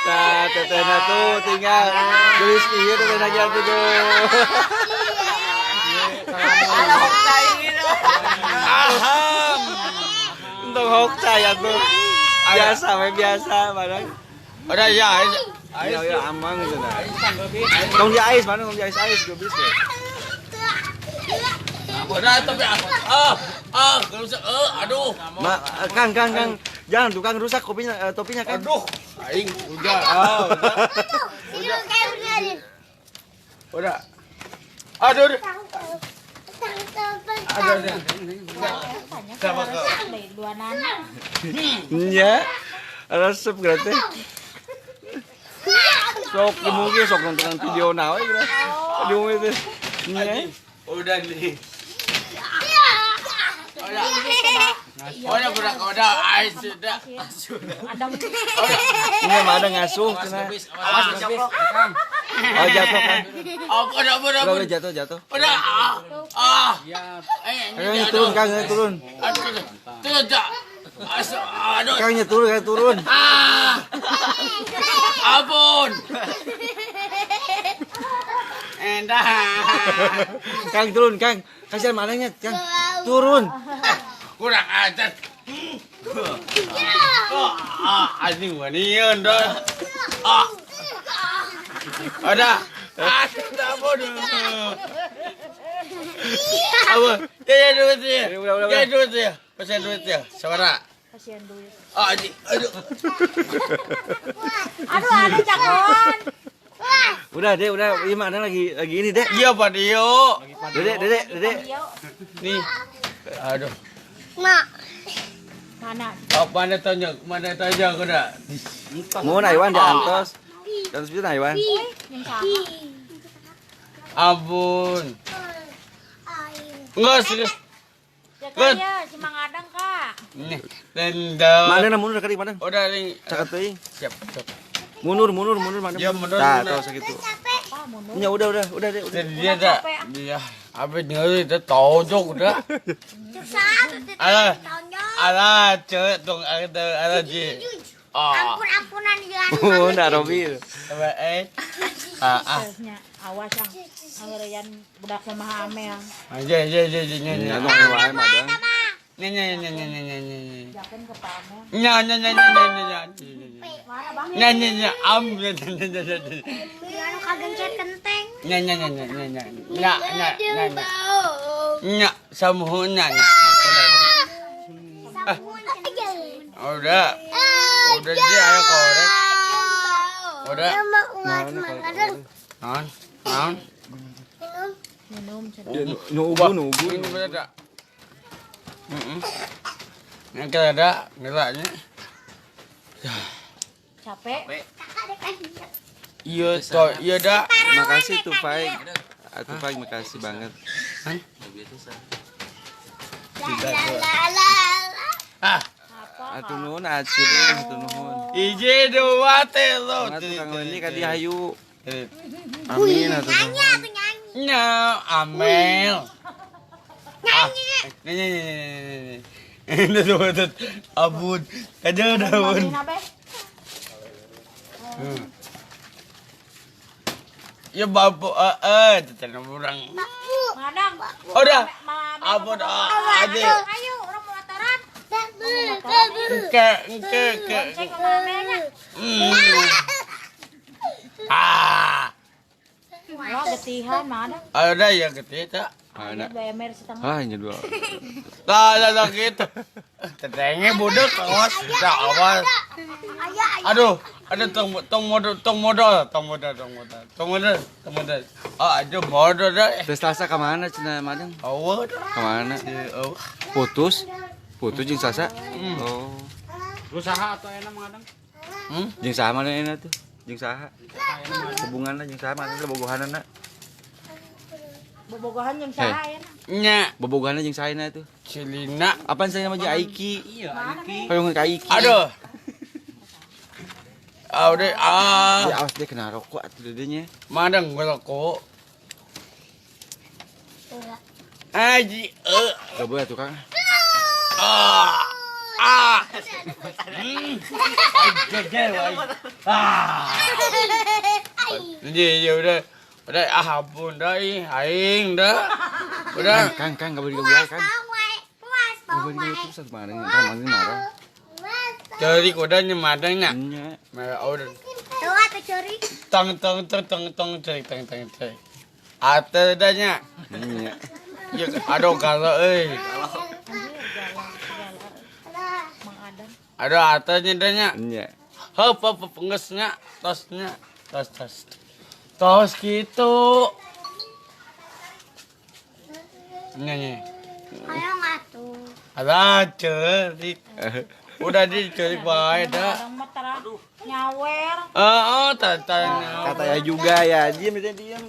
Nah, tetehna tuh tinggal gelis ieu tetehna ge atuh tuh. Ala hokcai gitu. Aham. Entong hokcai atuh. Biasa we biasa barang. Udah ya. Ayo ya amang cenah. Tong di ais mana tong di ais gue bisa. Udah tapi rusak. Aduh. Ma, Kang, Kang, Kang. Jangan tukang rusak kopinya, topinya kan. Aduh, aing udah. Ah, udah. Sini kayak udah. Udah. Aduh. Aduh. Aduh, aduh. Sama kau. Dua nana. Nya. Resep berarti. Sok mungkin sok nonton video nawe gitu. Aduh itu. Nya. Udah nih. Udah. Udah, udah, udah, ais sudah. Adem. Nya mah ada ngasuh cenah. Awas gebis. Kang. Oh jatuh kan. Ampun, ampun, Udah, ampun. udah jatuh jatuh. Udah. Ah. Siap. Eh, Ayo turun Kang, ayo turun. Aduh, turun, Cak. Aduh. Kang nya turun, ayo turun. Ah. Ampun. Endah. Kang turun, Kang. Kasihan mananya, Kang. Turun. Kurang ajar. Ah, anjing wanian dah. Ah. Ada. Ah, ampun. Apa? Ya, ya duit ya. Ya duit ya. Pasal duit ya. Sabara. Kasihan duit. Ah, anjing. Aduh. Aduh, aduh jagoan. Udah deh, udah. Iya, Mang Adeng lagi ini, Dek. Iya, Pak Dio. Dede, Dede, Dede. Nih. Aduh. Mak. Mana? Oh, mana tonjok? Mana tonjok udah. Mun Iwan di antos. Antos bisa Iwan. Ampun. Enggak serius. Ya kaya si Mang Adeng, Kak. Nih, tendang. Mana mundur kali mana? Udah nih. Caket teuing. Siap, siap. Mundur, mundur, mundur mana? Ya, mundur. Tah, tos sakitu. Ya udah, udah, udah deh, udah. Dia dah. Dia habis nyeri dia tonjok udah. Alah. Alah, cewek dong ada ada ji. Ampun-ampunan jangan. Oh, nah Robi. Ah, ah. Awas yang anggaran budak mama Amel. Aja, aja, aja, aja, aja. Nya nya nya nya nya nya nya. Nya nya nya nya nya nya. Nya nya nya am nya nya nya nya. Anu kagencet kenteng. Nya nya nya nya nya nya. Nya nya nya nya. Nya samuhun nya. Udah. Udah dia ayo korek. Udah. Non, non. Minum. Minum. Nugu, nugu. Ini berada. Yang ada geraknya. Capek. Iya, toh, iya dah. Makasih tuh, Faik. Atuh Faik, makasih banget. Hah? Ah. Atuh nuhun acil, atuh nuhun. Ije dua telo. Tukang ini ka dieu hayu. Amin atuh. Nyanyi atuh nyanyi. Nya, Amel. Nyanyi. Nyanyi nyanyi. Ini tuh abun. Kaja udah abun. Ya babu tetep orang. Madang. Udah. Abun ade. Ayo orang mau motoran. Ke ke. Ah. Wah, getihan mana? Ada ya getih tak? Ada. 2 ember setengah. Ah, ini dua. Lah, lah gitu. Tetengnya budek, awas, dah awas. Aduh, ada tong modal, tong modal, tong modal, tong modal, tong modal, tong modal. Ah, ada modal dah. Terus Selasa ke mana cina Madang? Awas. Ke mana? Putus, putus jeung Sasa. Oh. Usaha atau enak Madang? Jeung saha mana enak tuh? Jeung saha? Hubunganna jeung saha mana bobogohanna? Bobogohan jeung saha ya? Nya, bobogohanna jeung saha tuh? Cilina. Apaan saya nama jeung Aiki? Iya, Aiki. Hoyong ka Aiki. Aduh. Ah, udah ah. Ya, awas dia kena rokok atuh dedenya. Madang rokok. Aji, Gak boleh tuh, Kang. Ah. Ah. Ah. Iya, udah. Udah ah ampun dah aing dah. Udah. Kang, Kang, enggak boleh diganggu, Kang. Puas, Enggak boleh diganggu terus marah, marah, marah. Cari kudanya madangnya. Nya. Merah udah. Tuh atau curi. Tong tong tong tong tong cari tong tong cari. Ate dahnya. Nya. Ya aduh kalau euy. Aduh atenya dahnya. Nya. Heup heup pengesnya tosnya tos tos. Tos gitu. Nyanyi. Ayo ngatuh. Alah cerik. Udah dicerik bae dah. Nyawer. Heeh, tanya. Katanya juga ya, diam dia diam.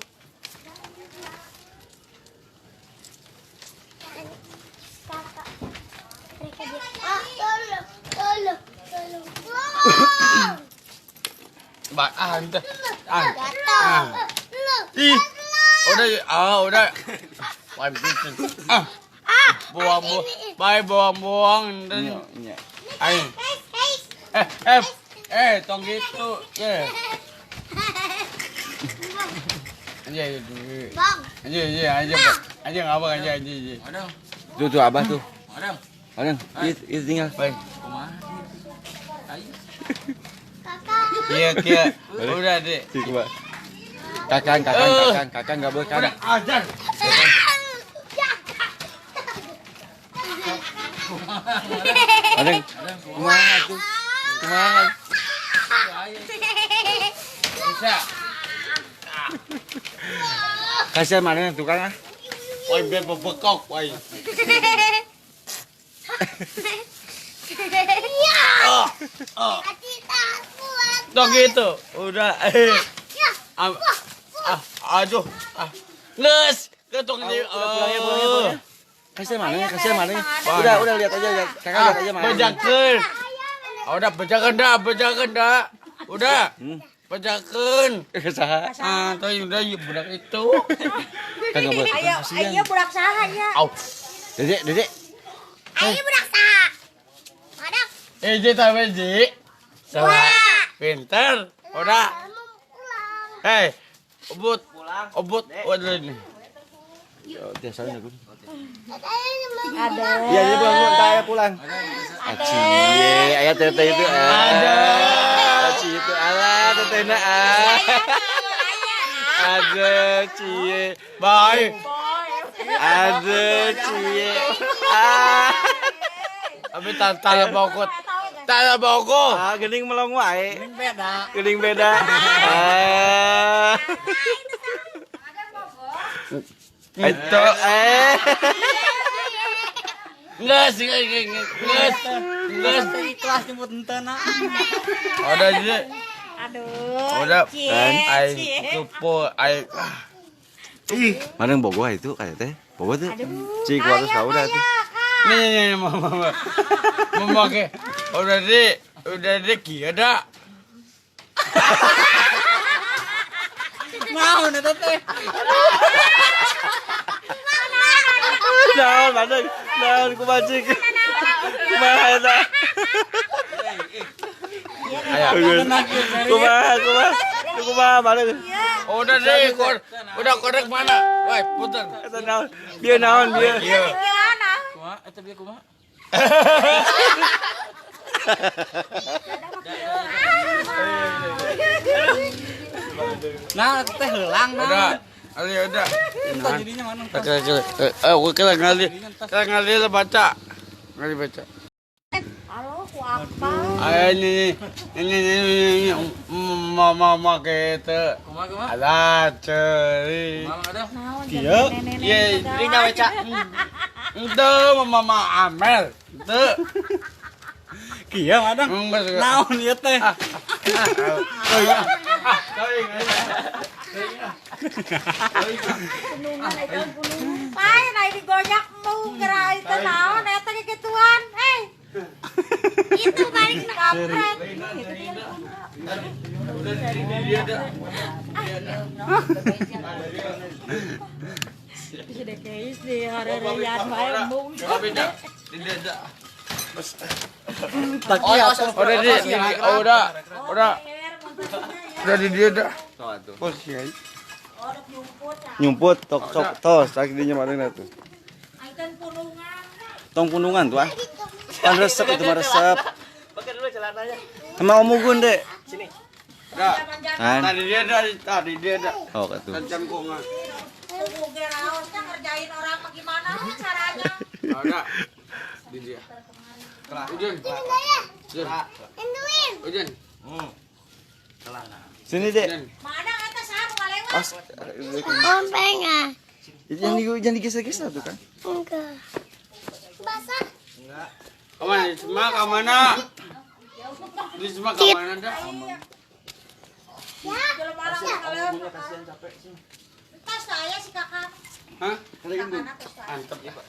Tolong, tolong, tolong. Ba ah, ah. Ah. Ih. Udah, ah, udah. Ah. Buang buang, bye buang buang. Ayo. Tong gitu. Ya. Aja, aja, aja, aja, aja, apa aja, aja, aja. Tuh, tuh abah tuh. Adang, itu tinggal. Baik. Iya, iya. Udah deh. Kakang, kakang, kakang, kakang nggak boleh kakang. Udah, ajar. Adang, kumaha tuh? Kumaha? Bisa. Kasihan mana tukang ah. Woi biar bebekok, woi. Ya. Oh, oh. Aci tak pulang. Tuh gitu. Udah. Eh. Ya. Ah, ah, aduh. Ah. Nges, ketuk di. Udah pulang ya, pulang ya, pulang ya. Kasihan mana? Kasihan mana? Mana? Udah, lihat aja, lihat. Kakak lihat aja mana. Bejakeun. Ah, udah bejakeun dah, bejakeun dah. Udah. Bejakeun. Saha? Ah, tuh udah ya budak itu. Kagak boleh. Ayo, ayo budak saha ya. Au. Dedek, Dedek. Ayo budak saha. Madak. Eh, Ji, tambah Ji. Sama. Pinter. Udah. Mau pulang. Hei, obot. Obot. Udah ini. Oh, biasanya gue. Ada. Iya, dia pulang dulu, entar ayah pulang. Aci, ayah teteh itu. Ada. Aci itu alah tetehna ah. Ada cie. Bye. Ada cie. Ah. Abi tantala bokot. Tantala boko. Ah, geuning melong wae. Ini beda. Geuning beda. Ah. Itu. Eh. Nges, nges, nges, nges. Ikhlas nyebut henteu na. Udah Ji. Aduh. Udah. Cie, Aing cie. kupo aing. Ih, mana yang bogoh itu kayak teh? Bogoh tuh. Cik harus tahu dah tuh. Nih, nih, nih, mama, mama. Mama ke. Udah di, kia dah. Naon eta teh? Naon, mana? Naon kumaha cik? Kumaha eta? Ayo. Kumaha, kumaha? Kumaha mana? Udah deh, udah korek mana? Woi, putar. Eta naon? Bieu naon bieu? Iya. Gimana? Kumaha eta bieu kumaha? Nah, eta teh heulang Udah. nah. Ayo udah. Entah jadinya mana? Oke, oke. Oke, ngali. Ngali baca. Ngali baca. Halo, ku apa? Ayo ini ini ini ini mama mama gitu. Kumaha kumaha? Alah ceri. Kumaha ada? Naon Iya. nenek-nenek Iya, segala. Ini nyawe cak. Itu mama Amel. Itu. Kieu madang. Enggak suka. Naon ieu teh? Pae naik digonyak mau geura itu naon eta kikituan. Hei. Itu balik nak. Kampret. Itu dia. Udah di dia ada. Bisa dekeis di harereyan wae embung. Beda. Di dia ada. Tak Oh, kieu. Udah di, udah. Udah. Udah di dia dah. Oh, sih. Nyumput tok tok tos sakit dinya mana tuh. Aiten pulungan. Tong pundungan tuh ah. Pan resep itu mah resep. Pakai dulu celananya. Sama Om Ugun dek. Sini. Dah. Kan. Tadi dia ada, tadi dia ada. Oh katuh. Cangkungan. Kubu ge raosnya ngerjain orang mah gimana caranya? Udah. Di dia. Ujun. Ujun. Induin. Ujun. Sini dek. Ujun. Mana eta saha nu ngalewat? Os. Kompenga. Jangan digeser-geser tuh kan. Enggak. Basah. Kemana? Semak kemana? Di semak kemana dah? Ya. Belum orang ngalewat. Entas saya si kakak. Hah? Kakakna tos saya. Mantap ya, Pak.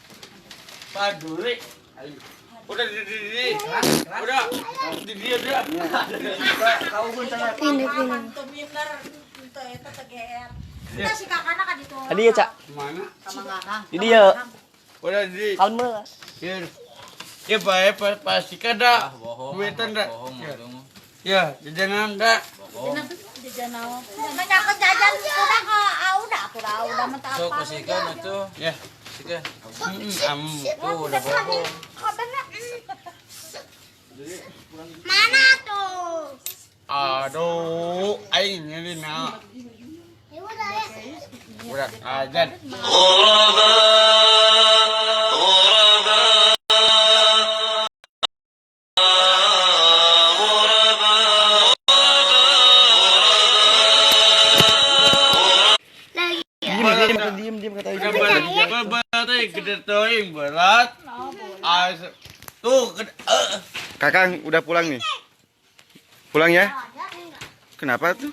Paduri. Ayo. Udah di di di. Udah. Di dia dah. Pindah pindah. Teu minder teu eta teu GR. Entas si kakakna ka ditu. Adi ya, Cak. Mana? Di dia. Udah di. Kalem. Ya. Ya baik pasti kan dah. Duitan dah. Ya, jajanan dah. Jajan naon? Menyangkut jajan udah ka udah atuh dah udah mah teu Sok apa. kasihkan itu. Ya. Kasihkan. Am. Tuh udah bohong. Mana tuh? Aduh, aing nyeri na. Ya udah ya. Udah ajan. Diem diem kata ibu. Berat gede teuing berat. Tuh Kakang udah pulang nih. Pulang ya? Kenapa tuh?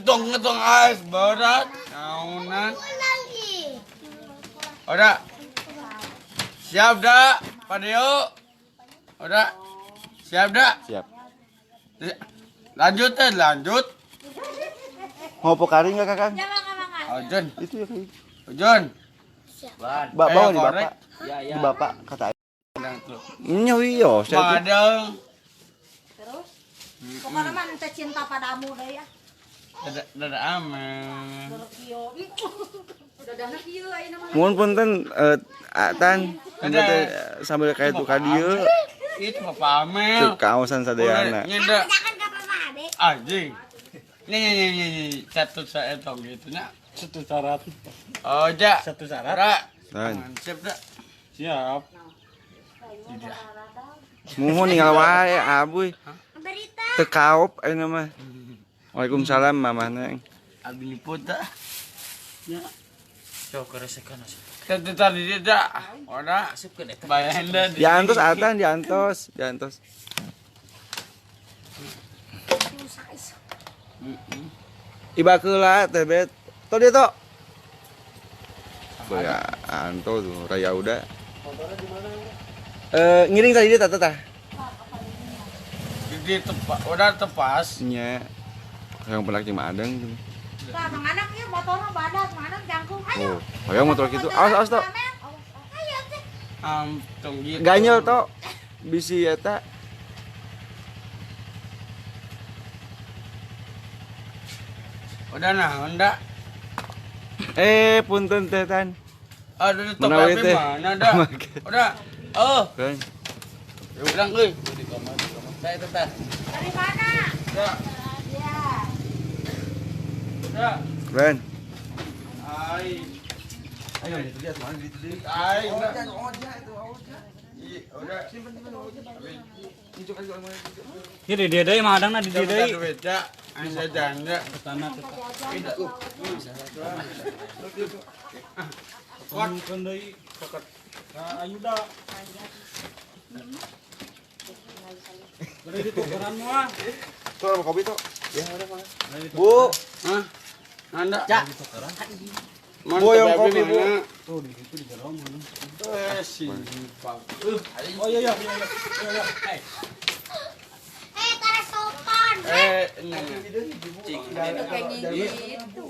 Tong tong ais berat. Naunan. Udah. Siap dah, Pak Deo. Udah. Siap dah? Siap. Lanjut deh, lanjut. Mau pokari nggak Kakang? Ojon. Itu ya kayak. Ojon. Bawa di bapak. Di bapak kata. Nyo iyo. Padang. Terus? Pokoknya mah ente cinta padamu deh ya. Dadah aman. Mohon punten atan sambil kayak tuh ka dieu. Itu Bapak Amel. Kaosan sadayana. Anjing. Nih satu saya tong gitu nya. Satu syarat. Oh, ja. Satu syarat. Siap dah. Siap. Muhun ninggal wae abuy. Teu kaop ayeuna mah. Waalaikumsalam mamah neng. Abi nyebut dah. Ya. Sok keresekan asup. Tadi tadi dah. Ora Asupkeun eta. Bayanda. Diantos atan diantos, diantos. Ibakeula teh bet. To dia to. Ya anto tuh raya udah. Ngiring tadi dia tata tah. Di tepas, udah tepas. Nya. Yang pelak jeung Adeng. Tah, Mang Adeng ieu motorna badas, Mang Adeng jangkung. Ayo. Oh, hoyong motor kitu. Awas awas to. Ayo teh. Tong gitu. Ganyel to. Bisi eta. Udah nah, Honda. Punten teh tan. Aduh, top teh mana dah? Udah. Oh. Kan. Ya ulang euy. Di kamar, di kamar. Saya teh. Dari mana? Ya. Ya. Ya. Keren. Ai. Ayo itu dia tuh, itu dia. Ai. Oja itu oja. Iya, udah. Simpen simpen oja. Ieu di dieu deui Mang Adengna di dieu deui. Duit ya. Anda janda. Tanah teh. Kuatkeun deui. Ka Ayuda. Beli ditukeran moal. Tuh sama kopi tuh. Ya udah mana. Bu. Hah? Anda. Cak. Bu yang kopi, Bu. Tuh di situ di dalam mana. Si. Oh iya iya iya iya. Eh, tara sopan. Nanya. Cing. Gitu.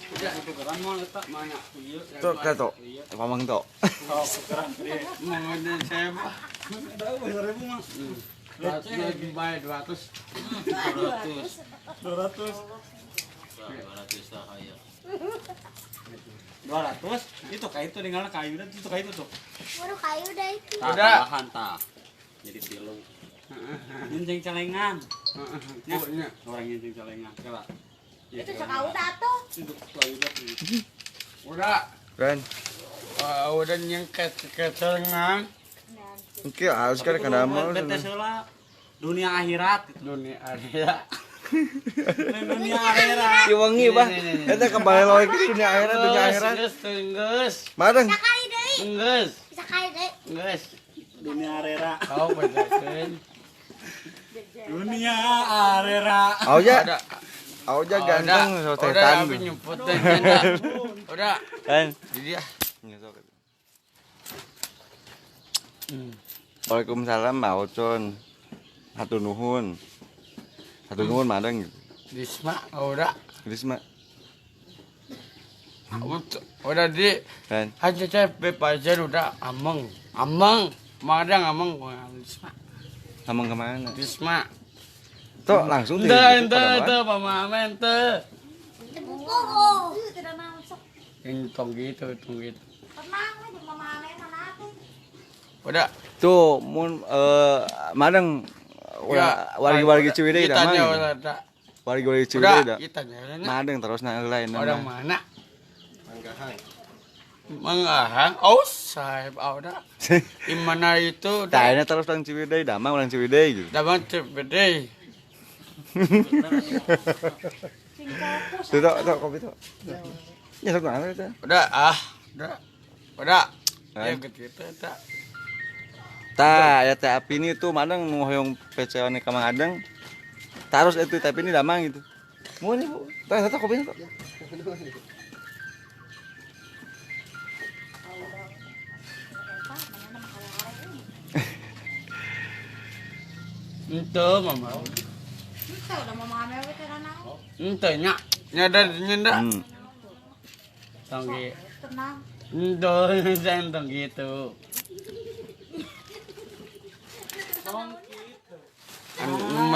Udah tukeran moal eta mana? Tuh, tuh. Pamang tuh. Tukeran deui. Mau saya Pak. Ada 1000 mah. Lagi bayar 200. 200. 200. 200 tah aya. 200 itu kayak itu tinggalnya kayu itu kayak itu tuh. Baru kayu dah itu. Udah. Tambahan tah. Jadi tilu. Nyincing celengan. Heeh. Orang nyincing celengan. Kela. Itu cek udah tuh. Itu kayu dah. Udah. Keren. Udah nyengket kecengan. Oke, harus kan kada mau. Dunia akhirat gitu. Dunia akhirat. Dunia akhirat. Ieu wengi bah. Eta kembali lagi ke dunia akhirat, dunia akhirat. Geus, geus. Bareng. Sekali deui. Geus. Sekali deui. Geus. Dunia akhirat. Kau bacakeun. Dunia akhirat. Auja. Auja ganteng so Udah, setan. abi nyebut teh. Udah. Kan. Jadi ya. Waalaikumsalam Mbak Ocon. Hatur nuhun. Hatur nuhun madeng. Risma, udah. Risma. Udah di Kan. aja saya bebas udah ameng. Ameng, madang ameng Risma. Ameng kemana? Risma. Tuh langsung ente ente ente pamamen ente. Oh. Tidak naon sok. Ini tong gitu, tong gitu. Tenang we jeung mamane mana tuh. Udah. Tuh mun madeng wargi-wargi Ciwidey dah mah. Wargi-wargi Ciwidey dah. Madeng terus nah lain. Orang mana? Manggahang. Manggahang. Oh, sahib udah. Di mana itu? Tanya terus orang Ciwidey, damang orang Ciwidey gitu. Damang Ciwidey. Fokus. Tuh, tuh, kopi tuh. Ya sok naon eta. Udah ah, udah. Udah. Ya gitu eta. Tah, ya teh api ini tuh madang nu hoyong PC-an ka Mang Adeng. Tarus itu tapi ini damang gitu. Mau nih, Bu. Tah, eta kopinya tuh. Ente mama. Ente udah mau makan we teh naon. Ente nya. Nyada nyenda. Tong ge. Tenang. Ente tong gitu.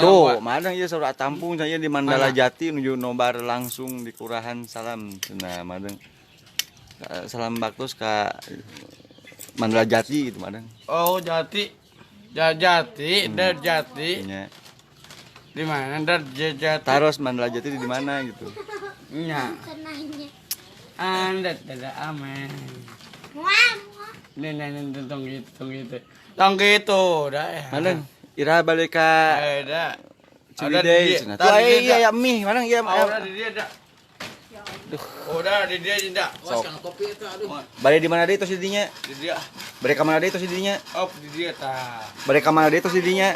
Tuh, madang ieu saur tampung saya di Mandala Jati nuju nobar langsung di Kelurahan Salam cenah madang. Salam baktos ka Mandala Jati gitu madang. Oh, Jati. Jati, dar Jati. Nya. Di mana dar Jati? Taros Mandala Jati di mana gitu. Nya. Anda tidak aman. Nih, nih, tong gitu, tong gitu. Tong gitu, dah. Madang, ira balik ka Ciwidey cenah. Tuh iya ya mie, madang iya. Udah di dia dah. Udah di dia dah. Awas kana kopi eta aduh. Balik di mana deui tos di dinya? Di dia. Balik ka mana deui tos di dinya? Oh, di dia tah. Balik ka mana deui tos di dinya?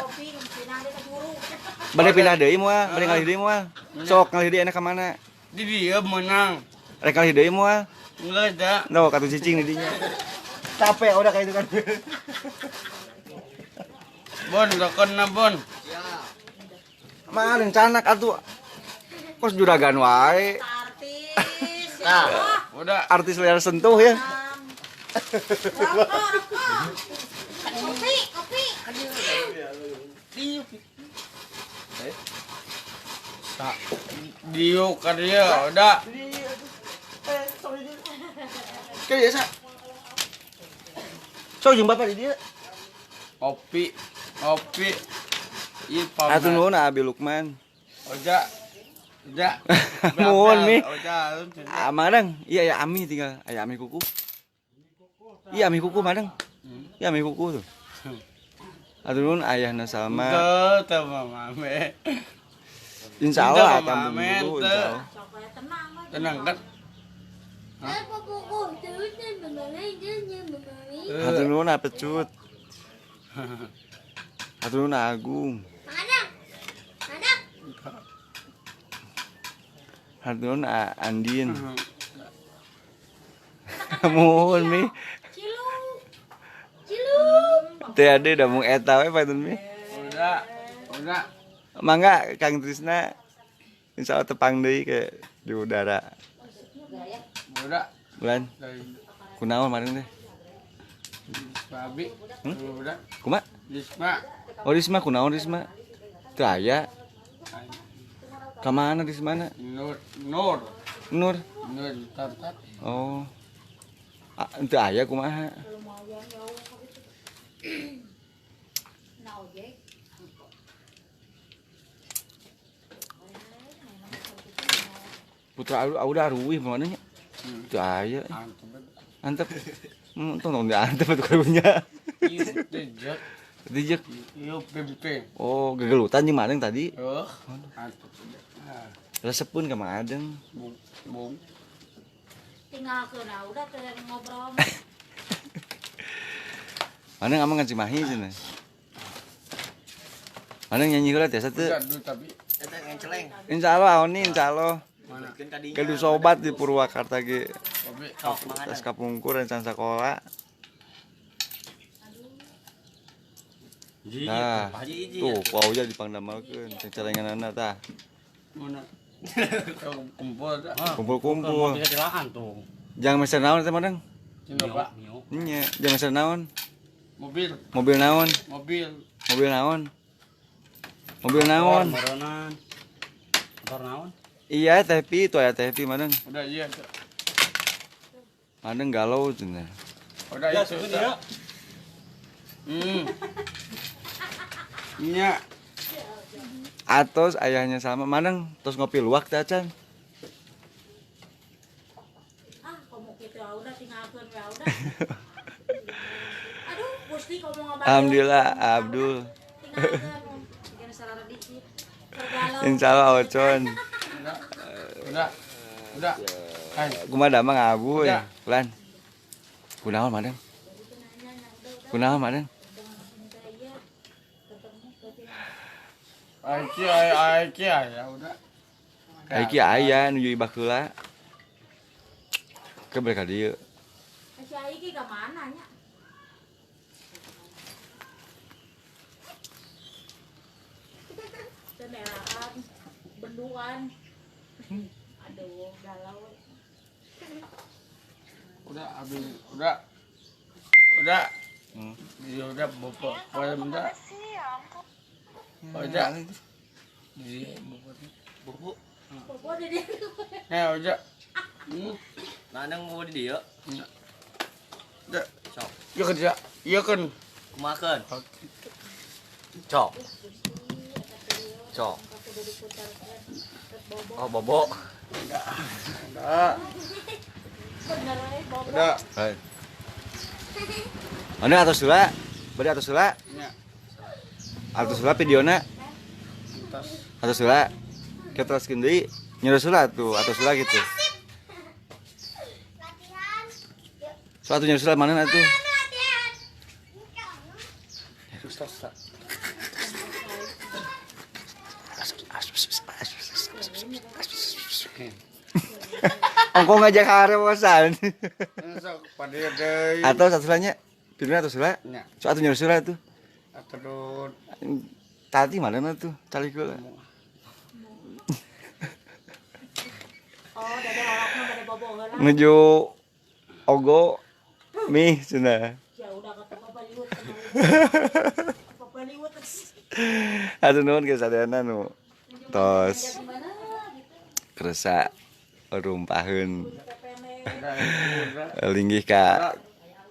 Balik pindah deui moal, balik ngalih deui moal. Sok ngalih deui enak ka mana? Di dia menang. Rek ngalih deui moal. Enggak dah. No, katu cicing di dinya. Capek udah kayak itu kan. Bon, dokon na bon. Mah rencana atuh. Kos juragan wae. Artis. Nah, udah artis layar sentuh ya. Kopi, kopi. Tak diuk karya udah. Kayak biasa. So jeung bapak di dia. Kopi, kopi. Ieu Atuh nuhun Abi Lukman. Oja. Oja. Nuhun mi. Oja. Ah, madang. Iya ya Ami tinggal. Aya Ami kuku. Iya Ami kuku madang. Iya Ami kuku tuh. Atuh nuhun ayahna Salma. Teu teu mame. Insyaallah tampung dulu insyaallah. Tenang kan? Hatur nuhun Pecut. Hatur nuhun Agung. Hatur nuhun Andin. Muhun mi. Teh ade da mung eta we paitun mi. Udah, udah. Mangga Kang Trisna insyaallah tepang deui ke di udara. Udah. Bulan. Kunaon maring teh? Babi. Udah. Kuma? Risma. Oh Risma kunaon Risma? Teu aya. Ka mana Rismana? Nur, Nur. Nur. Nur tartat. Oh. Teu aya kumaha? Putra udah ruwih mana nya? Teu aya. Antep. Tong tong diantep atuh karunya. Dijek. Dijek. Ieu pimpin. Oh, gegelutan jeung Mang tadi. Heuh. Antep. Resepeun ka Mang Adeng. Bung. Tinggalkeun udah teh ngobrol. Maneh amang ngan Cimahi cenah. Maneh nyanyi heula teh teu. Tapi eta ngenceleng. Insyaallah aoni insyaallah. Gaduh sobat di Purwakarta ge. Tas kapungkur rencana sekolah. Nah, tuh ku aja dipangdamelkeun cengcelenganana tah. Kumpul. Kumpul-kumpul. Bisa dilahan tuh. Jangan meser naon teh Madang? Pak. Nya, jangan meser naon? Mobil. Mobil naon? Mobil. Mobil naon? Mobil naon? Motor naon? Iya, Tepi itu aya Tepi Madang. Udah iya. Madang galau cenah. Udah itu. Nya. Atos ayahnya sama Madang tos ngopi luwak teh acan. Ah, komo kitu udah tinggalkeun we udah. Aduh, Gusti komo ngabawa. Alhamdulillah Abdul. Tinggalkeun. Insyaallah Ocon. Udah. Udah. Kumaha damang abuy. Lan. Kunaon madang? Kunaon madang? Aiki aiki aya udah. Aiki aya nuju ibah heula. Ke mereka dieu. Si Aiki ka mana nya? Cenelaan, bendungan. Aduh, galau. Udah habis, udah. Udah. Ya udah bapak, udah. Udah. Di bobo. Bobo di dia. Eh, udah. Nanang mau di dia. Udah. Sok. Iya kan, ya. Iya kan. Kumakan. Cok. Cok. Oh, bobo. Udah. Udah. Udah. Anu atos heula? Bade atos heula? Nya. Atos heula videona. Atos heula. Kita teruskeun deui. Nyerus heula tuh, atos heula gitu. So atuh nyerus heula mana atuh? Ongko ngajak harewosan. Atau satu lanya, videona atos heula. So atuh nyerus heula tuh. Atuh tadi mana tuh calik heula. Oh, dada orangna bade bobo heula. Nuju ogo mih cenah. Ya udah kata Bapak liwet. Bapak liwet. Aduh nuhun ke sadayana nu tos keresa rumpaheun linggih ka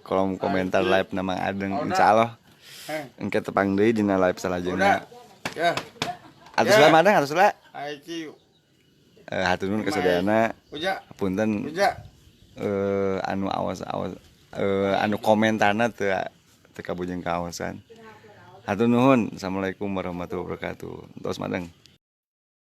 kolom komentar live na Mang Adeng insyaallah engke tepang deui dina live salajengna. Ya. Atos heula Madang atos heula. Aiki. Hatur nuhun ka sadayana. Punten. Anu awas-awas anu komentarna teu teu kabujeng kaosan. Hatur nuhun. Assalamualaikum warahmatullahi wabarakatuh. Tos Madang.